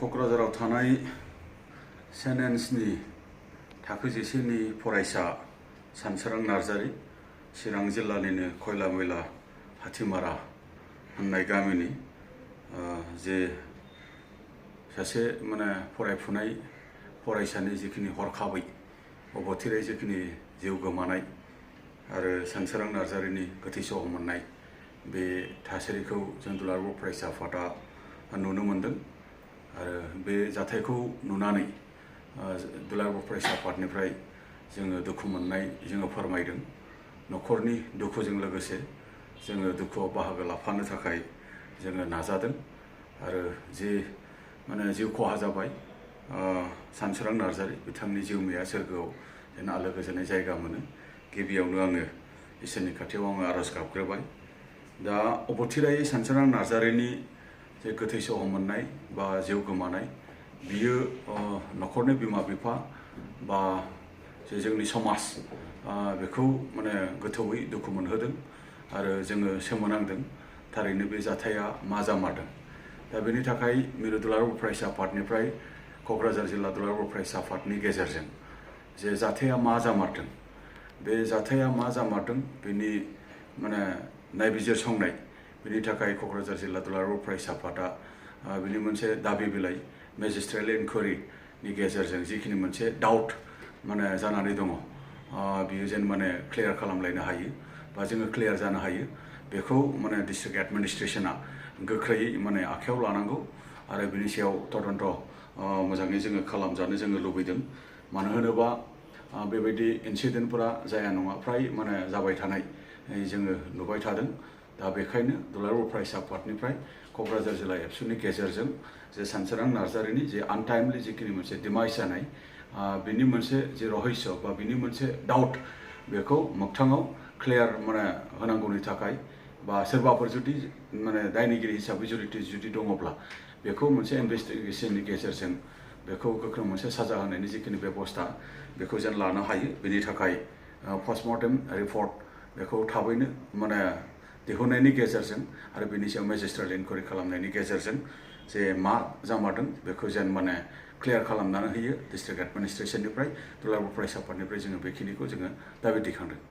क'क्राझाराव थानाय सेन्ट एन्सनि थाखो 10 नि फरायसा सानसोरां नार्जारी चिरां जिल्लानिनो खयलामयला हाथिमारा होननाय गामिनि जे सासे फरायफुनाय फरायसानि जिखिनि हरखाबै अबथिरायै जिखिनि जिउ गोमानाय आरो सानसोरां नार्जारीनि गोथै सह मोननाय बे थासारिखौ जों दुलाराय बर' फरायसा आफादा नुनो मोनदों आरो बे जाथायखौ नुनानै दुलाराय बर' फरायसा आफादनिफ्राय जोङो दुखु मोननाय जोङो फोरमायदों। न'खरनि दुखुजों लोगोसे जोङो दुखुआव बाहागो लाफानो थाखाय जोङो नाजादों आरो जे जिउ खहा जाबाय सानसोरां नार्जारी बिथांनि जिउमाया सोरगोआव जेन आलो गोजोनै जायगा मोनो। गिबियावनो आङो इसोरनि खाथियाव आङो आरज गाबग्रोबाय। दा अबथिरायै सानसोरां नार्जारीनि जे गोथै सह मोननाय बा जिउ गोमानाय बियो न'खरनि बिमा बिफा बा जे जोंनि समाज बेखौ गोथौयै दुखु मोनहोदों आरो जोङो सोमोनांदों थारैनो बे जाथाया मा जामारदों। दा बेनि थाखाय मिरु दुलाराय बर' फरायसा आफादनिफ्राय क'क्राझार जिल्ला दुलाराय बर' फरायसा आफादनि गेजेरजों जे जाथाया मा जामारदों बे जाथाया मा जामारदों बेनि नायबिजिरसंनाय बेनि थाखाय क'क्राझार जिल्ला दुलाराय बर' फरायसा आफादा बिनि मोनसे दाबि बिलाइ मेजिस्ट्रेल इनकुवेरिनि गेजेरजों जिखिनि मोनसे डाउट जानानै दङ बियो जेन क्लियार खालामलायनो हायो बा जोङो क्लियार जानो हायो बेखौ डिस्ट्रिक्ट एडमिनिस्ट्रेशना गोख्रैयै आखायाव लानांगौ आरो बिनि सायाव तदन्त मोजाङै जोङो खालामजानो जोङो लुबैदों। मानो होनोबा बेबायदि इनसिडेन्टफोरा जाया नङा फ्राय जाबाय थानाय जोङो नुबाय थादों। दा बेखायनो दुलाराय बर' फरायसा आफादनिफ्राय क'क्राझार जिल्ला एबसुनि गेजेरजों जे सानसोरां नार्जारीनि जे आनटाइमलि जिखिनि मोनसे डिमाइस जानाय बिनि मोनसे जे रहस्य बा बिनि मोनसे डाउट बेखौ मोगथाङाव क्लियार होनांगौनि थाखाय बा सोरबाफोर जुदि दायनिगिरि हिसाबै जुदि दङब्ला बेखौ मोनसे इनभेस्टिगेशननि गेजेरजों बेखौ गोख्रों मोनसे साजा होनायनि जिखिनि बेबस्था बेखौ जों लानो हायो। बेनि थाखाय पस्टमर्टेम रिपर्ट बेखौ थाबैनो दिहुननायनि गेजेरजों आरो बेनि सायाव मेजिस्ट्रेल इनकुवेरि खालामनायनि गेजेरजों जे मा जामारदों बेखौ जेन क्लियार खालामनानै होयो डिस्ट्रिक्ट एडमिनिस्ट्रेशननिफ्राय दुलाराय बर' फरायसा आफादनिफ्राय जोङो बेखिनिखौ जोङो दाबि दैखांदों।